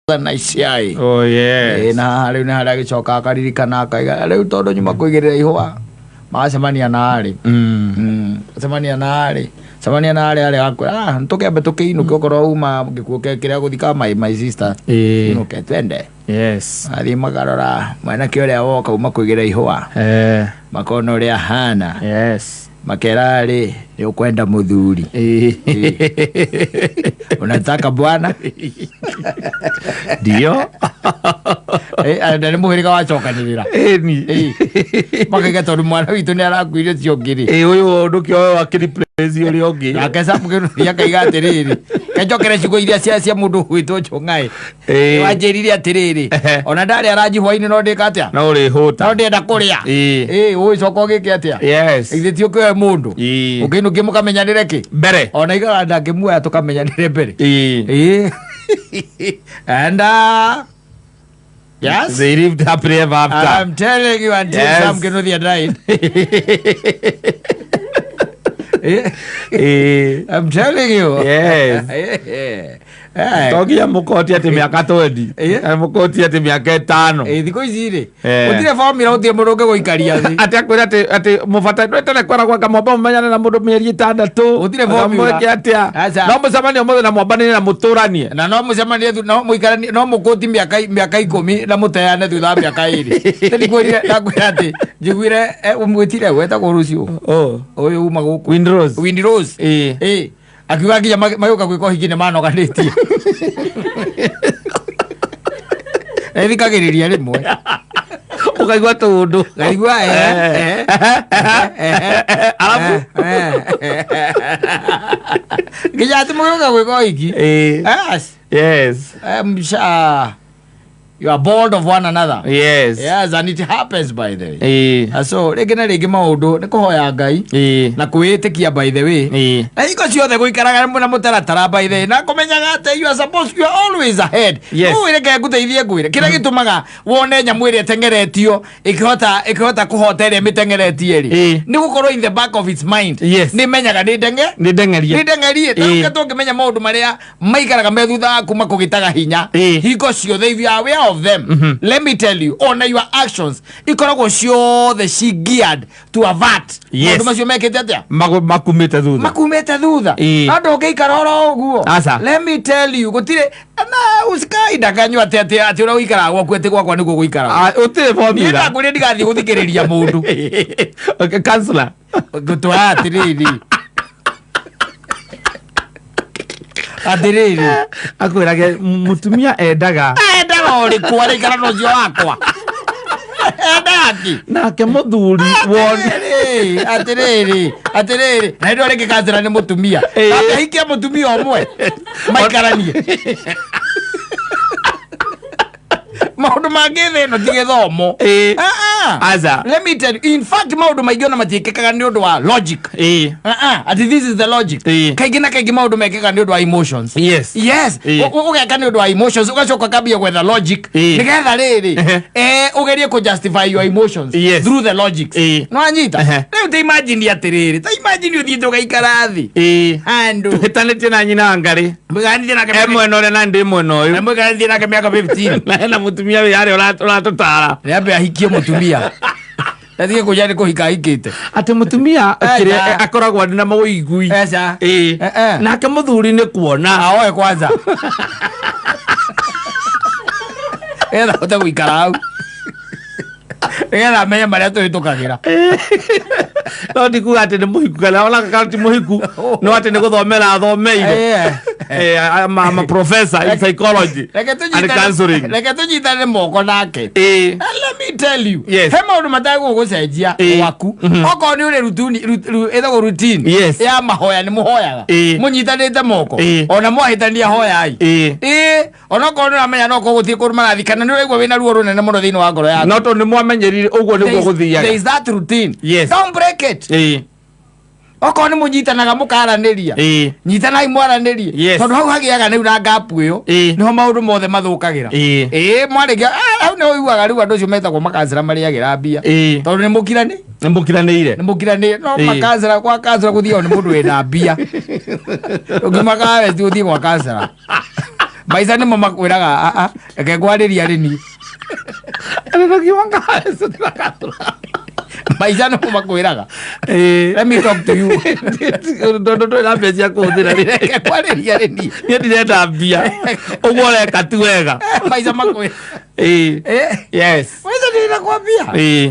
Na iciai. Oh yes. Ĩ, na haha rĩu nĩ harĩa agĩcoka akaririkana akaiga rĩu tondũ nyuma kũigĩrĩra ihũa magacemania na arĩ. Cemania na arĩ, cemania na arĩ, arĩ akwĩra, ah, tũkĩambe tũkĩinũke okorwo uma gĩkuũ kĩrĩa gũthika my sister. Inũke twende. Athiĩ makarora mwanake ũrĩa woka uma kũigĩrĩra ihũa. Makona ũrĩa ahana. Makera rĩ, nĩ ũkwenda mũthuri? Unataka bwana? Ndio. Na nĩ mũhĩrĩga wacokanĩrĩra. Ĩni. Makaiga tondũ mwana witũ nĩ arakuire ũcio ũngĩ rĩ. Ĩ, ũyũ ndũkĩoe wakĩreplace ũrĩa ũngĩ. Nake Sam Kĩnuthia akaiga atĩrĩrĩ, kenjokere ciugo iria cia mũndũ ũgwĩtwo Njũng'aĩ. Wanjĩrire atĩrĩrĩ, ona ndarĩ aranji hwainĩ no ndĩka atĩa? No ũrĩhũta. No ndĩenda kũrĩa. Ĩ, ũgĩcoka ũgĩke atĩa? Ithe ti ũkĩoe mũndũ. Ũkĩinũkie mũkamenyanĩre kĩ? Mbere. Ona igaga ndangĩmuoya tũkamenyanĩre mbere. Ĩ. And yes. They lived happily ever after. I'm telling you until Sam Kĩnuthia died. I'm telling you. To nginya mũkoti atĩ mĩaka 20. Mũkoti atĩ mĩaka 5. Thikũ ici rĩ, gũtirĩ formula, gũtirĩ mũndũ ũngĩgũikaria thĩ. Atĩ akwĩra atĩ mũbata ndwetene kwĩra gwaka mwamba mũmenyane na mũndũ mĩeri 6. Gũtirĩ formula. Mwĩke atĩa? Aca. No mũcemanie ũmũthĩ na mwambanĩre na mũtũranie. Na no mũcemanie no mũikaranie, no mũkũti mĩaka 10 na mũteane thutha wa mĩaka 2. Nĩndĩkwĩrire, ndakwĩra atĩ njiguire, ũmwĩtire wetagwo rũciũ. Ũyũ uma gũkũ. Windrose. Windrose. Akiuga nginya magĩũka gwĩka ũhiki nĩ manoganĩtie. Ethikagĩrĩria rĩmwe. Ũkaigua tũũndũ. Ngaigua, Arabu. Nginya atĩ mũgĩũka gwĩka ũhiki. Yes. You are bored of one another. Yes, and it happens, by the way. So rĩngĩ na rĩngĩ maũndũ nĩ kũhoya Ngai na kwĩĩtĩkia, by the way. Na hingo ciothe gũikaraga na mũtaratara, by the way, na kũmenyaga atĩ you are supposed, you are always ahead. Rĩu reke ngũteithie ngwĩre kĩrĩa gĩtũmaga wone nyamũ ĩrĩa ĩteng'eretio ĩkĩhota kũhota ĩrĩa mĩteng'eretie rĩ, nĩ gũkorwo in the back of its mind nĩ menyaga nĩ ndenge Nĩ ndeng'erie. Nĩ ndeng'erie. Tarĩu tũngĩmenya maũndũ marĩa maikaraga me thutha waku makũgĩtaga hinya hingo ciothe, if you are aware of them, let me tell you, ona your actions ikoragwo ciothe ci geared to avert maũndũ macio mekĩte atĩa? Makumĩte thutha. Makumĩte thutha. No ndũngĩikara oro ũguo. Aca. Let me tell you, gũtirĩ na usikai ndakanyua atĩ atĩ ũrĩa ũikaraga gwaku atĩ gwakwa nĩguo gũikaraga. Ah, ũtirĩ Niĩ formula. ndakwĩrire ndigathiĩ gũthikĩrĩria mũndũ. Okay, counselor. Ngũtwara atĩrĩrĩ, atĩrĩrĩ, Akwĩrage mũtumia endaga. Endaga ũrĩkũ araikara na ũcio wakwa? Endaga kĩ? Nake mũthuri wone. Atĩrĩrĩ, atĩrĩrĩ, atĩrĩrĩ, na hĩndĩ ĩyo rĩngĩ kancĩra nĩ mũtumia. Ahikia mũtumia ũmwe maikaranie. Maũndũ mangĩ thĩ ĩno ti gĩthomo. Ah, ah. Aca. Let me tell you, in fact, maũndũ maingĩ ona matiĩkĩkaga nĩ ũndũ wa logic. Ah, ah, ati this is the logic. Kaingĩ na kaingĩ maũndũ mekĩkaga nĩ ũndũ wa emotions. Yes. Ũgeka nĩ ũndũ wa emotions, ũgacoka ũkambia gwetha logic nĩgetha rĩrĩ ũgerie kũ justify your emotions through the logics. No anyita. Rĩu ta imagine atĩrĩrĩ, ta imagine ũthiĩte ũgaikara thĩ handũ Tũhĩtanĩtie na nyina wa Ngarĩ. Mũigaranithie nake E mĩaka mwena ũrĩa na ndĩ mwena ũyũ. Mũigaranithie nake mĩaka 15. Na hena mũtumia wĩ harĩa ũratũtara. Nĩambe ahikie mũtumia, ndatige kũnja nĩ kũhika ahikĩte. Atĩ mũtumia kĩrĩa Aca. akoragwo arĩ na mawĩigui. Aca. Nake mũthuri nĩ kuona. Aoe kwanza nĩgetha ahote gũikara hau, nĩgetha amenye marĩa tũhĩtũkagĩra. No ndikuga atĩ nĩ mũhiku kana ona kana ti mũhiku, no atĩ nĩ gũthomera athomeire. I'm a professor in psychology Reke and tũnyitane counseling. Reke tũnyitane moko nake. And let me tell you, he maũndũ matagũgũcenjia gwaku okorwo nĩ ũrĩ rutuni ĩtagwo routine ya mahoya, nĩ mũhoyaga mũnyitanĩte moko. Ona mwahĩtania, hoyai. Ĩĩ, onokorwo nĩ ũramenya no korwo gũtirĩ kũndũ marathiĩ kana nĩ ũraigua wĩna ruo rũnene mũno thĩinĩ wa ngoro yaku, No tondũ nĩ mwamenyerire ũguo nĩguo there gũthiaga. is that routine. Don't break it. Okorwo nĩ mũnyitanaga mũkaranĩria, nyitanai mwaranĩrie. Tondũ hau hagĩaga rĩu na gap ĩyo, nĩho maũndũ mothe mathũkagĩra. Ĩĩ, mwarĩkia hau nĩ ũiguaga rĩu andũ acio metagwo makancĩra marĩagĩra mbia, tondũ nĩ mũkirani Nĩ mũkiranĩire. Nĩ mũkiranĩ. No makancĩra, gwa kancĩra gũthiagwo nĩ mũndũ wĩna mbia. Ũngĩmakaga westi gũthiĩ gwa kancĩra. Maica nĩmo makwĩraga "Ah, ah, reke ngwarĩria rĩni. Maica nĩmo makwĩraga, "Let me talk to you." Tondũ ndũrĩ na mbia cia kũhũthĩra rĩ. Reke ngwarĩria rĩni. Niĩ ndirenda mbia, ũguo ũreka ti wega. Maica makwĩra. Yes. Maica nĩ nakwambia.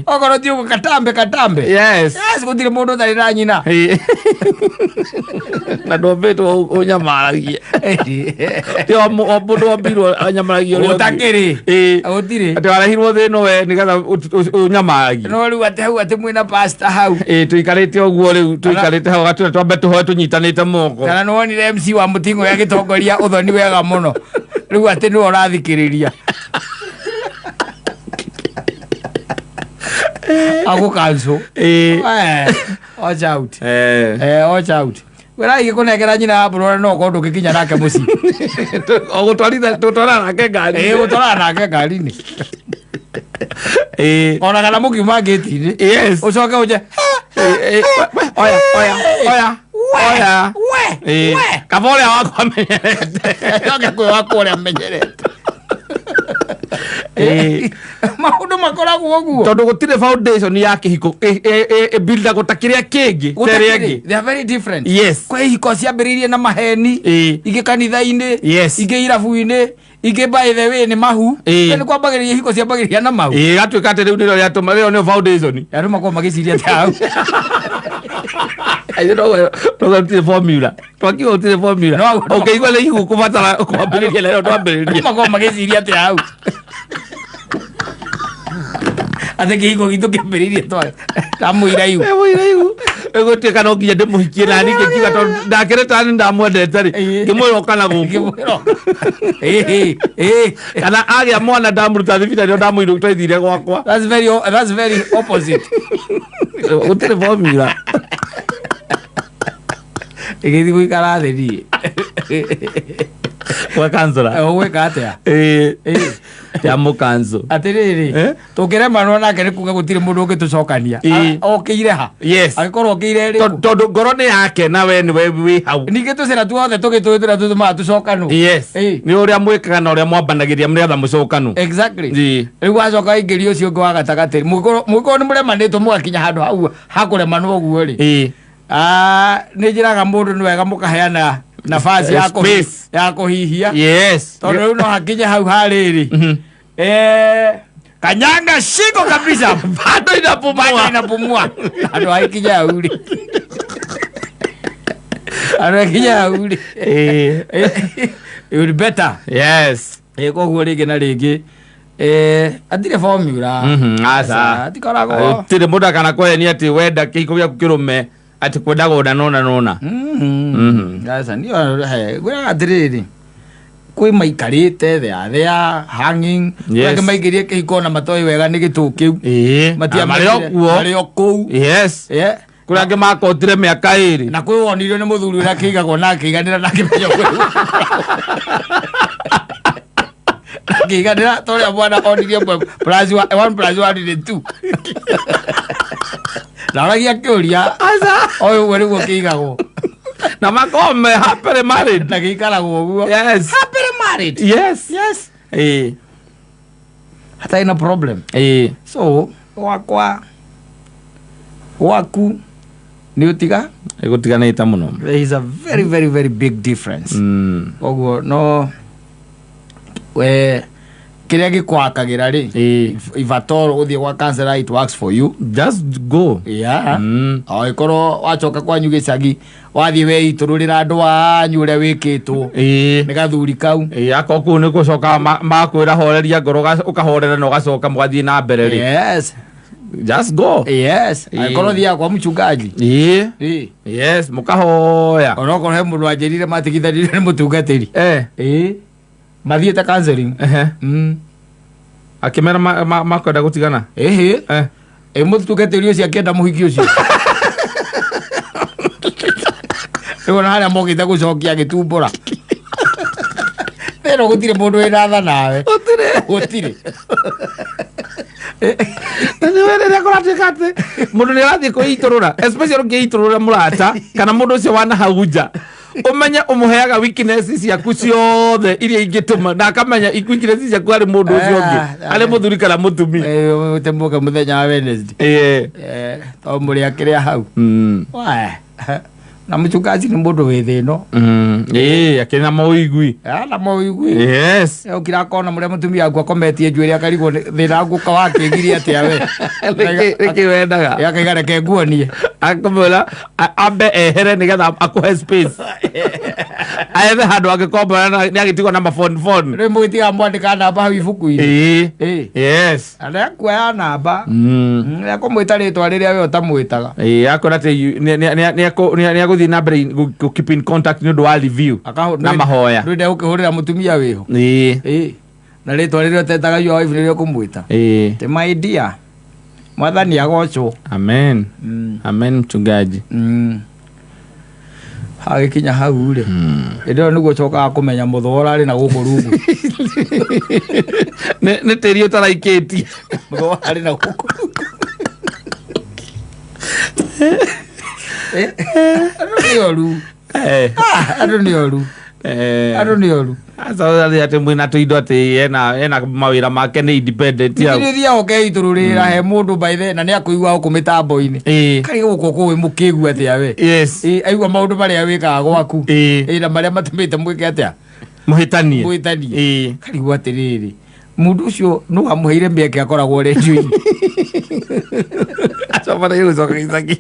Okorwo ti ũguo, katambe katambe. Yes, gũtirĩ mũndũ ũtarĩ na nyina. Na ndwombĩtwo ũnyamaragie. Ti o mũndũ wombirwo anyamaragie ũrĩa ũngĩ. Gũtakĩrĩ. Gũtirĩ. Atĩ warehirwo thĩ ĩno we nĩgetha ũnyamaragie. No rĩu atĩ hau atĩ mwĩna pastor hau. Ĩĩ, tũikarĩte ũguo rĩu, tũikarĩte hau gatũre twambe tũhoe tũnyitanĩte moko. Kana nĩ wonire MC wa mũting'o agĩtongoria ũthoni wega mũno, rĩu atĩ nĩwe ũrathikĩrĩria agũkanco. Watch out. Watch out, wĩra igĩkũnengera nyina wa mbũrũra no ũkorwo ndũngĩkinya nake mũciĩ. O gũtwaritha tũtwarana nake ngari. Ĩĩ, gũtwarana nake ngari-inĩ. Ona kana mũkiuma ngĩti-inĩ, ũcoke ũnje. Oya, oya, oya, oya. We. We. Kaba ũrĩa wakwa menyerete. Coke kwĩ wakwa ũrĩa menyerete. Maũndũ makoragwo ũguo. Tondũ gũtirĩ foundation ya kĩhiko ĩbildagwo ta kĩrĩa kĩngĩ ta ĩrĩa ĩngĩ. They are very different. Kwĩ ihiko ciambĩrĩirie na maheni, ingĩ kanitha-inĩ, ingĩ irabu-inĩ, ingĩ by the way nĩ mahu. Nĩ kwambagĩrĩria ihiko ciambagĩrĩria na mahu. Ĩĩ, gatuĩka atĩ rĩu nĩrĩo rĩatũma rĩo nĩyo foundation. Andũ makorwo magĩciria atĩ hau. Aithĩ no gũtirĩ formula, twakiuga gũtirĩ formula. Ũngĩigua nĩ ihu kũbatara kwambĩrĩria na ĩyo twambĩrĩria. Andũ makorwo magĩciria atĩ hau atĩ kĩhiko gitũ kĩambĩrĩirie tamũira ihu. Mũira ihu ĩgũtuĩka no nginya ndĩmũhikie na niĩ ngĩkiuga tondũ ndakĩrĩ tani ndamwendete rĩ, ngĩmwĩra ũka na gũkũ. Ngĩmwĩra ĩĩ ĩĩ. Kana agĩa mwana ndamũruta thibitarĩ ndamũirũ twaithire gwakwa. That's very opposite. Gũtirĩ formula. Ĩgĩthiĩ gũikara thĩ niĩ. Gwa kansora. Ũgwĩka atĩa? Ĩĩ, ya mũkanzo. Atĩrĩrĩ, tũngĩremanwo nake nĩ kuga gũtirĩ mũndũ ũngĩtũcokania. Okĩire ha? Angĩkorwo okĩire rĩ? Tondũ ngoro nĩ yake na we nĩwe wĩ hau. Ningĩ tũcĩra tuothe tũgĩtũĩ tũrĩa tũtũmaga tũcokanwo. Nĩ ũrĩa mwĩkaga na ũrĩa mwambanagĩria nĩgetha mũcokanwo. Rĩu wacoka waingĩria ũcio ũngĩ wa gatagatĩ, mũngĩkorwo nĩ mũremanĩtwo mũgakinya handũ hau hakũremanwo ũguo rĩ, ah, nĩ njĩraga mũndũ nĩ wega mũkaheana nafasi ya Space. Ya kũhihia, tondũ rĩu no hakinye hau harĩrĩ, kanyanga shingo kabisa. Bado inapumua. Bado inapumua. Handũ hakinya hau rĩ, handũ hakinya hau rĩ, it would better. Koguo rĩngĩ na rĩngĩ, atirĩ formula. Aca. Atikoragwo. Gũtirĩ mũndũ akana kwenia atĩ wenda kĩhiko gĩaku kĩrũme atĩ kwendaga ũna nona nona. Aca, niĩ ngwĩraga atĩrĩrĩ, kwĩ maikarĩte they are hanging. Angĩ maingĩrie kĩhiko na matoĩ wega nĩ gĩtũ kĩu. Marĩ o kuo. Marĩ o kũu. Kũrĩ angĩ makotire mĩaka 2. Na kwĩ wonirio nĩ mũthuri ũrĩa akĩigagwo na akĩiganĩra na akĩmenya kwĩ akĩiganĩra ta ũrĩa mwana onirie ĩmwe plus one, one plus one nĩ two, na oragia kĩũria oĩ ũguo nĩguo kĩigagwo. Na makorwo me happily married. Na gĩikaragwo ũguo. Happily married. Yes. Hatarĩ na problem. So gwakwa gwaku nĩ ũtiga. Ĩgũtiganĩte mũno. There is a very very very big difference. Koguo no we kĩrĩa gĩkwakagĩra rĩ, if at all ũthiĩ gwa counselor, it works for you. Just go. O ĩkorwo wacoka kwanyu gĩcagi, wathiĩ weitũrũrĩra andũ anyu ũrĩa wĩkĩtwo nĩ gathuri kau. Ĩĩ, akorwo kũu nĩ gũcoka makwĩra horeria ngoro, ũkahorera na ũgacoka mũgathiĩ na mbere rĩ. Just go. Angĩkorwo thiaga kwa mchungaji. Yes, mũkahoya. Onokorwo he mũndũ wanjĩrire matigithanirie nĩ mũtungatĩri. Ĩĩ, mathiĩte counseling. Akĩmera makwenda gũtigana. Ĩhĩ. Ĩ mũtungatĩri ũcio akĩenda mũhiki ũcio, rĩu ona harĩa mokĩte gũcokia agĩtumbũra thĩno, gũtirĩ mũndũ wĩna tha nawe. Gũtirĩ. Gũtirĩ. Na nĩ we rĩrĩa kũratuĩka atĩ mũndũ nĩ arathiĩ kwĩitũrũra, especially ũngĩitũrũra mũrata kana mũndũ ũcio wana hau nja. Ũmenye ũmũheaga weakness ciaku ciothe iria ingĩtũma na akamenya weakness ciaku harĩ mũndũ ũcio ũngĩ, Ah, harĩ mũthuri kana mũtumia. Temũke mũthenya wa Wednesday. To mũrĩ akĩrĩa hau. Waya. Na mchungaji nĩ mũndũ wĩ thĩno. Ĩĩ, akĩrĩ na maũigui. Na maũigui. Okira akona mũrĩa mũtumia waku akometie njuĩrĩ, akarigwo thĩna ngũka wakĩgiria atĩa we. Nĩkĩ wendaga? Akaiga reke nguonie. Akamwĩra ambe ehere nĩgetha akũhe space, aethe handũ angĩkombora na nĩ agĩtigwo na mafoni foni. Rĩu mũgĩtiga mwandĩka namba hau ibuku-inĩ. Ĩĩ. Yes. Na nĩakuoya namba. Nĩakũmwĩta rĩtwa rĩrĩa we ũtamwĩtaga. Ĩĩ, akwĩra atĩ nĩ agũthiĩ na mbere keep in contact nĩ ũndũ wa review na mahoya. Ndwende gũkĩhũrĩra mũtumia wĩho. Ĩĩ. Na rĩtwa rĩrĩa ũtetaga your wife rĩrĩa ũkũmwĩta. Ti my dear. Mwathani agocwo. Amen. Amen, mchungaji. Hagĩkinya hau rĩ, hĩndĩ ĩyo nĩguo ũcokaga kũmenya mũthogora arĩ na gũkũ rungu. Nĩ tĩri ũtaraikĩtie. Mũthogora arĩ na gũkũ rungu. Andũ nĩ oru. Ah, andũ nĩ oru. Andũ nĩ oru. Aca atĩ mwĩna tũindo atĩ ena mawĩra make, nĩ independent hau. Nĩ thiaga ũkeitũrũrĩra he mũndũ by the na nĩ akũigua gũkũ mĩtambo-inĩ. Karĩ gũkũ kũĩ mũkĩgua atĩa we. Aigua maũndũ marĩa wĩkaga gwaku. Na marĩa matũmĩte mwĩke atĩa? Mũhĩtanie. Mũhĩtanie. Karigwo atĩrĩrĩ, mũndũ ũcio no amũheire mĩeke akoragwo rendio-inĩ. Aca bataire gũcoka gĩcagi.